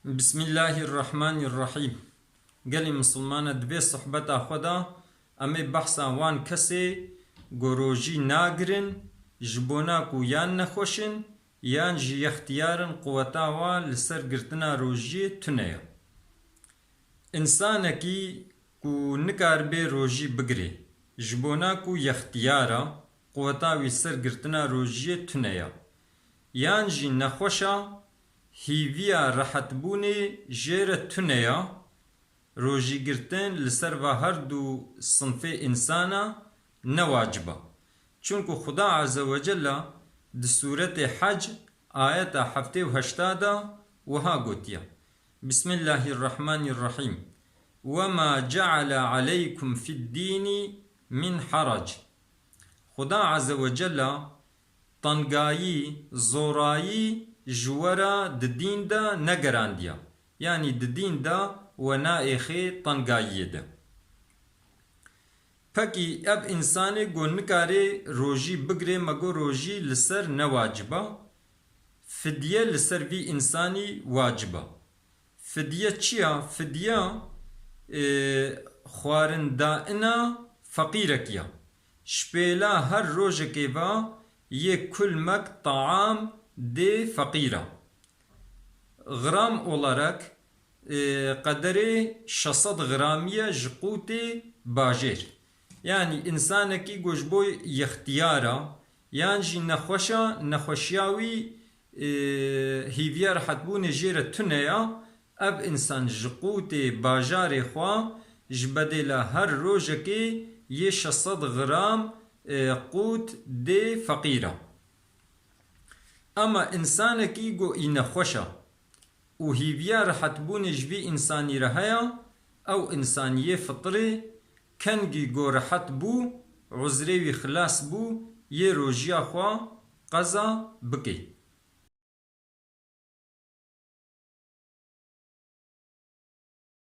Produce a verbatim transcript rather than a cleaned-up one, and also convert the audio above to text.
Bismillahirrahmanirrahîm. Gelî misilmane, di vê sohbeta xwe de em ê behsa wan kesê ku rojî nagirin, ji bona ku yan nexweş in, yan jî yextiyar in, quweta wan li ser girtina rojiyê tune ye. Însanekî ku nikaribe rojî bigire, ji bona ku yextiyar e, quweta wî ser girtina rojiyê tune ye. Yan jî nexweş e, hîviya rehetbûnê jê re tune ye, rojîgirtin li ser va her du sinfê însana ne wacib e. Çunku Xuda Azze ve Celle di sûretê Hec ayeta heftê û heşta de wiha gotiye: Bismillahirrahmanirrahîm. "Ve ma ceale aleykum fid dînî min harac." Xuda Azze ve Celle tengayî, zorayî ji we re di dîn de negerandiye. Yanî di dîn de we naêxê tengayiyê de. Pekî ev însanê ku nikare rojî bigire, me got rojî li ser ne wacib e, fidye li ser vî însanî wacib e. Fidye çi ya? Fidye, e, xwarindaina feqîrekî ya. Ji pêla her rojekê ve yê kulmek taam dê feqîra. Gram olarak, e, qederê şeş sed gramî ye ji qûtê bajêr. Yanî însanekî ku ji bo yextiyar e, yan jî nexweş e, nexweşiya wî, e, hîviya rehetbûnê jê re tune ye, ev însan ji qûtê bajarê xwe ji bedêla her rojekê yê şeş sed gram, e, qût dê feqîra. Ema însanekî ku î nexweş e û hîviya rehetbûnê ji vî însanî re heye, ew însanî yê fitrê, kengî ku rehet bû, uzrê wî xilas bû, yê rojiya xwe qeza bike.